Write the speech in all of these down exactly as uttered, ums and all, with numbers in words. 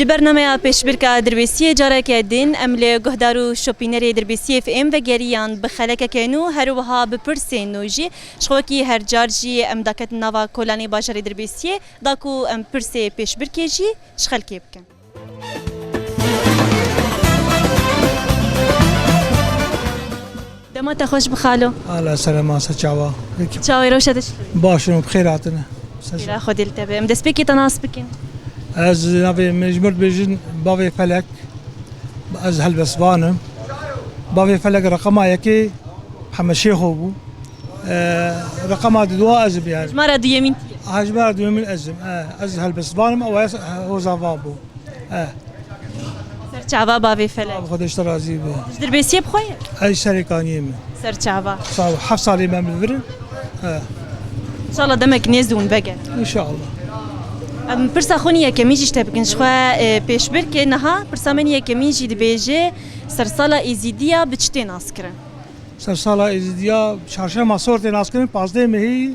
Li bernameya pêşbirka Dirbêsiyê careke din em li guhdar û şopînerê Dirbêsiyê F M vegeriyan bi xelekeke nû, her wiha bi pirsên nû jî. Ji xwe wekî her car jî em daketin nava kolanê bajarê Dirbêsiyê, da ku em pirsê pêşbirkê jî ji xelkê bikin. Dema te xweş bi xalo. Ala selema, se çawa? Çawê rewşa te çi? Baş in, bi xêr hatine. Xêra Xwedê li te be. Em destpêkê te nas bikin. Ez navê min ji mir dibêjin Bavê Felek. Ez helbestvan im. Bavê Felek reqema yekê Hemed Şêxo bû. Ee, reqema didua ez im yani. Hejmara duyemîn tî ye. Hejmara duyemîn ez im. Ee, ez helbestvan im, ew ez hozavan bû. Ee. Ser çava Bavê Felek. Abi Xwedê ji te razî be. Ji Dirbêsiyê bi xwe ye? Ez Serêkaniyê me. Ser çava. Sağ ol. Heft salê me bi vir in. Ee. İnşallah demek nêz dûn vege. İnşallah. Em pirsa xwe nî yekemîn jî ji te bikin. Ji xwe, e, pêşbirkê niha pirsa me nî yekemîn jî dibêje, sersala Êzîdiya bi çi tê naskirin? Sersala Êzîdiya çarşema sor tê naskirin, pazdeh mehî.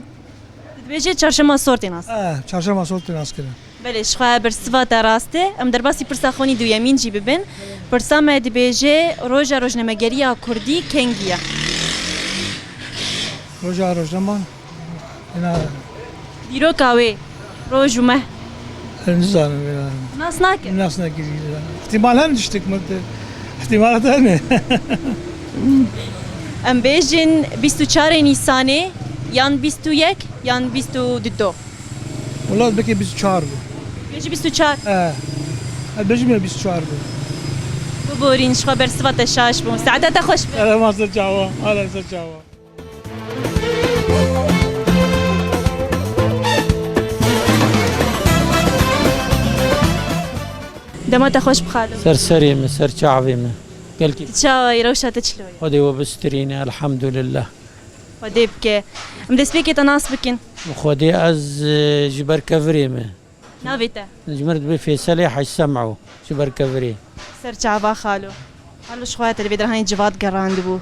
Dibêje çarşema sor tê nas. Eh, çarşema sor tê naskirin. Belê, ji xwe bersiva te rast e. Em derbasî pirsa xwe nî duyemîn jî bibin. Pirsa me dibêje, roja rojnamegeriya kurdî kengî ye? Roja rojnama, ina. Dîroka wê, roj û meh. Ez nizanim vêna. Nas nake? Nas nakirî. Îhtîmal hene tiştek min te. Îhtîmalat hene. Em bêjin bîst û çarê Nîsanê, yan bîst û yek, yan bîst û du. Wela belkî bîst û çar bû. Bêjî bîst û çar. E. Ez bêjim ya bîst û çar bû. Biborîn, ji xwe bersiva te şaş bû. Saeta te xweş be. Erema ser çawa. Hala ser çawa. Dema te xweş bi xalo. Ser serê min, ser çavê min. Gelkî. Tu çawa yî, rewşa te çilo ye? Xwedê we bistirîne, elhamdulillah. Xwedê bike. Em destpêkê te nas bikin. Xwedê ez, e, ji ber kevirê me. Navê te? Ji mir dibê Fêselê Hec Sem'o, ji ber kevirê. Ser çava xalo. Xalo ji xwe te divê derhanê civat gerandibû.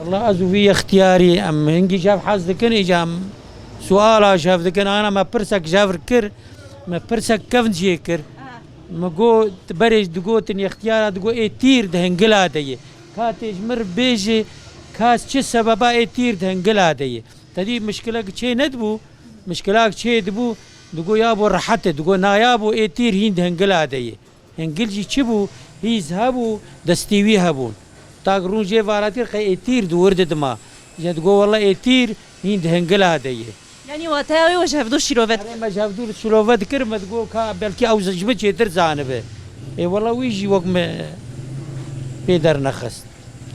Wela ez û vî yextiyarî em hingî ji hev hez dikin, îca em suala ji hev dikin, ana me pirsek ji hev kir, me pirsek kevn jê kir. Min got, berê digotin yextiyara, digot ê tîr di hingila de ye. Ka tê ji mir bêjê, ka çi sebeba ê tîr di hingila de ye. Te dî mişkilek çê nedibû, mişkilak çê dibû, digot ya bo rehet e, digot na ya bo ê tîr hîn di hingila de ye. Hingil jî çi bû? Hîz hebû, destî wî hebûn. Tak rûn jê varatîr qey ê tîr di wir didima. Jê digot wela ê tîr hîn di hingila de ye. Yanî wateya wê we ji hevdû şîrove dikir. Erê, me ji hevdû şîrove dikir, me digot ka belkî ew ji min çêtir zanibe. Ê wela wî jî wek me pê dernexist.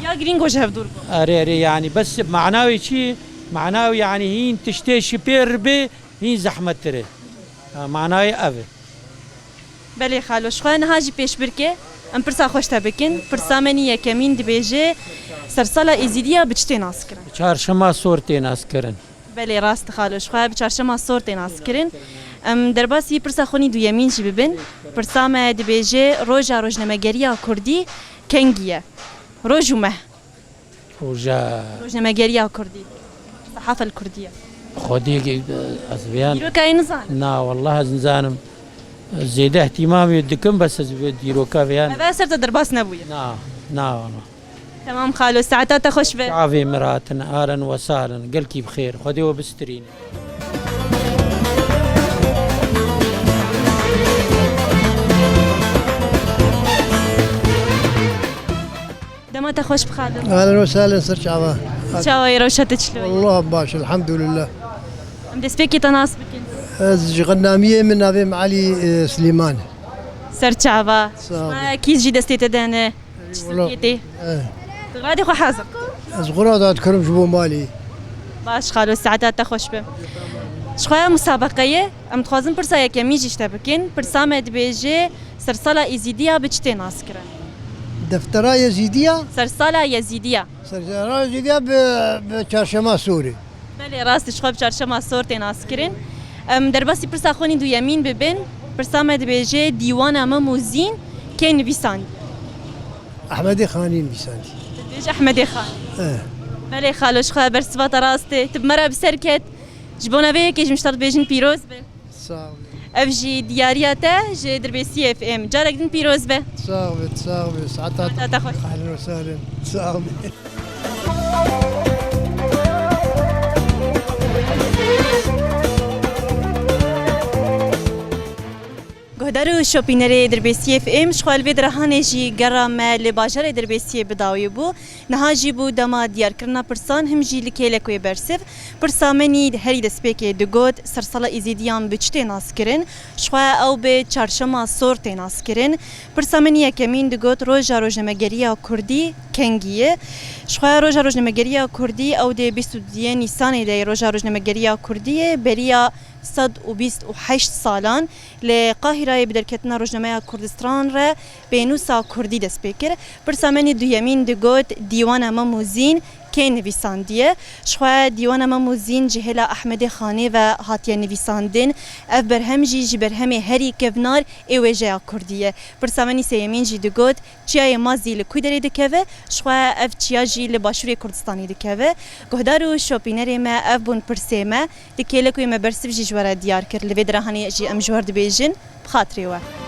Ya girîng we ji hevdû bû. Erê, erê, yanî bes mana wê çi? Mana wê yanî hîn tiştê şipêr be, hîn zehmettir e. Ha, mana wê ev e. Belê xalo, ji xwe niha jî pêşbirkê em pirsa xwe ji te bikin. Pirsa me nî yekemîn dibêje, sersala Êzîdiya bi çi tê naskirin? Çarşema sor tê naskirin. Belê, rast xalo, ji xwe bi çarşema sor tê naskirin. Em derbasî pirsa xwe nî duyemîn jî bibin. Pirsa me dibêje, roja rojnamegeriya kurdî kengî ye? Roj û meh. Roja. Rojnamegeriya kurdî. Sehafel kurdiye. Xwedê ge-, ez vêyan. Dîrokayê nizanim. Na, wallah ez nizanim. Zêde îhtîmamê dikim, bes ez vê dîroka vêyan. Eve ser te derbas nebûye. Na, na, wallah. Temam xalo, saeta te xweş be. Çavê min hatin, alen we salen, gelkî bi xêr. Xwedê we bistirîne. Dema te xweş bi xalo. Alen we salen ser çava. Çawa ye, rewşa te çilo ye? Allah baş, elhamdülillah. Em destpêkê te nas bikin. Ez ji Xennamiyê, min navê min Elî, e, Silêman. Ser çava. Sağ ol. Ma kî jî destê te de ne? Çi Wala, sirkê tê? Eh. Radê xwe hazir. Ez xwe rada dikirim ji bo malê. Baş xalo, saeta te xweş be. Ji xwe musabeqe ye, em dixwazin pirsa yekemîn jî ji te bikin. Pirsa me dibêje, sersala Êzîdiya bi çi tê naskirin? Deftera Yezîdiya? Sersala Yezîdiya. Sersala Yezîdiya bi, bi çarşema sorê. Belê, rast e, ji xwe bi çarşema sor tê naskirin. Em derbasî pirsa xwe nî duyemîn bibin. Pirsa me dibêje, dîwana Mem û Zîn kê nivîsandî? Ehmedê Xanî nivîsandî. Dibêje Ehmedê Xanî. Eh. Belê xalo, ji xwe bersiva te rast e. Tu bi me re bi ser ket. Ji bona vê yekê jî min ji te re dibêjin pîroz be. Sağ ol. Ev jî diyariya te ji Dirbêsiyê F M. Carek din pîroz be. Sax be, sax be. Saeta Saeta te xweş. Ehlen we sehlen. Sax be. Guhdar û şopînerê Dirbêsiyê F M, ji xwe li vê dirahanê jî gera me li bajarê Dirbêsiyê bi dawî bû. Niha jî bû dema diyarkirina pirsan, him jî li kêlek wê bersiv. Pirsa me nî herî destpêkê digot, sersala Êzîdiyan bi çi tê naskirin? Ji xwe ew bi Çarşema Sor tê naskirin. Pirsa me nî yekemîn digot, roja rojnamegeriya Kurdî kengî ye? Ji xwe roja rojnamegeriya Kurdî ew dê bîst û duyê Nîsanê de ye roja rojnamegeriya Kurdî ye, beriya sed û bîst û heşt salan li Qahireyê bi derketina rojnameya Kurdistan re pênûsa Kurdî dest pê kir. Pirsa me nî duyemîn digot, Dîwana Mem û Zîn kê nivîsandiye? Ji xwe Dîwana Mem û Zîn ji hêla Ehmedê Xanê ve hatiye nivîsandin. Ev berhem jî ji berhemê herî kevnar ê wêjeya Kurdî ye. Pirsa me nî sêyemîn jî digot, Çiyayê Mazî li ku derê dikeve? Ji xwe ev çiya jî li başûrê Kurdistanê dikeve. Guhdar û şopînerê me, ev bûn pirsê me. Di kêlek wê me bersiv jî ji we re diyar kir. Li vê dirahanê jî em ji we re dibêjin, bi xatirê we.